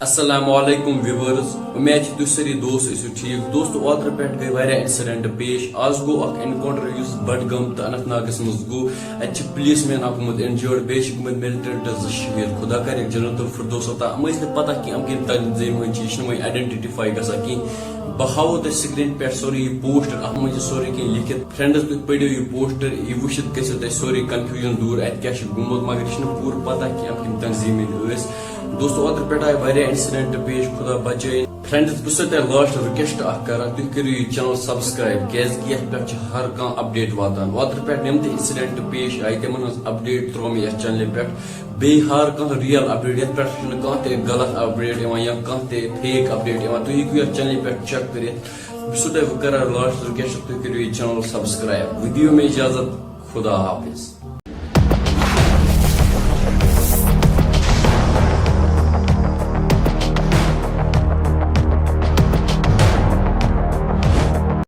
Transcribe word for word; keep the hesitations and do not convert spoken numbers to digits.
السلام علیکم ویورز، امید چھِ تُہۍ سٲری دوست ٲسِو ٹھیٖک۔ دوستو، اوترٕ پٮ۪ٹھ گٔے واریاہ انسیڈنٹ پیش۔ آز گوٚو اکھ انکاؤنٹر یُس بڈگام تہٕ اننت ناگس منٛز گوٚو۔ اتہِ چھِ پولیس مین اکھ گوٚمُت انجٲرڈ، بیٚیہِ چھِ گٔمٕتۍ ملٹنٹ زٕ شہید۔ خدا کرِ جنت الفردوس عطا۔ یِم ٲسۍ نہٕ پتہ کینٛہہ یِم کمہِ تنظیٖم ہٕنٛدۍ چھِ، یہِ چھِنہٕ وۄنۍ آئیڈینٹیفائی گژھان کینٛہہ۔ بہٕ ہاوو تۄہہِ سکرین پٮ۪ٹھ سورُے یہِ پوسٹر، اتھ منٛز چھِ سورُے کینٛہہ لیکھِتھ۔ فرینڈز، تُہۍ پٔرِو یہِ پوسٹر، یہِ وٕچھِتھ گژھِو تۄہہِ سورُے کنفیوژن دوٗر اتہِ کیٛاہ چھُ گوٚمُت، مگر یہِ چھِنہٕ پوٗرٕ پتہ کینٛہہ یِم کمہِ تنظیٖم ہٕنٛدۍ ٲسۍ۔ دوستو، اوترٕ پٮ۪ٹھ آیہِ واریاہ انسیڈنٹ پیش، خدا بچٲیِن۔ فرینڈز، بہٕ چھُسو تۄہہِ لاسٹ رِکویسٹ اکھ کران، تُہۍ کٔرِو یہِ چینل سبسکرائب، کیازِ کہِ یتھ پٮ۪ٹھ چھِ ہر کانٛہہ اپڈیٹ واتان۔ اوترٕ پٮ۪ٹھ یِم تہِ انسیڈنٹ پیش آیہِ، تِمن ہٕنٛز اپڈیٹ ترٲو مےٚ یتھ چینلہِ پٮ۪ٹھ۔ بیٚیہِ ہر کانٛہہ ریئل اپڈیٹ، یتھ پٮ۪ٹھ چھُنہٕ کانٛہہ تہِ غلط اپڈیٹ یِوان یا کانٛہہ تہِ فیک اپڈیٹ یِوان، تُہۍ ہیٚکِو یتھ چینلہِ پٮ۪ٹھ چیک کٔرِتھ۔ بہٕ چھُسو تۄہہِ وۄنۍ کران لاسٹ رِکویسٹ، تُہۍ کٔرِو یہِ چینل سبسکرائب۔ وۄنۍ دِیِو مےٚ اجازت، خدا حافظ۔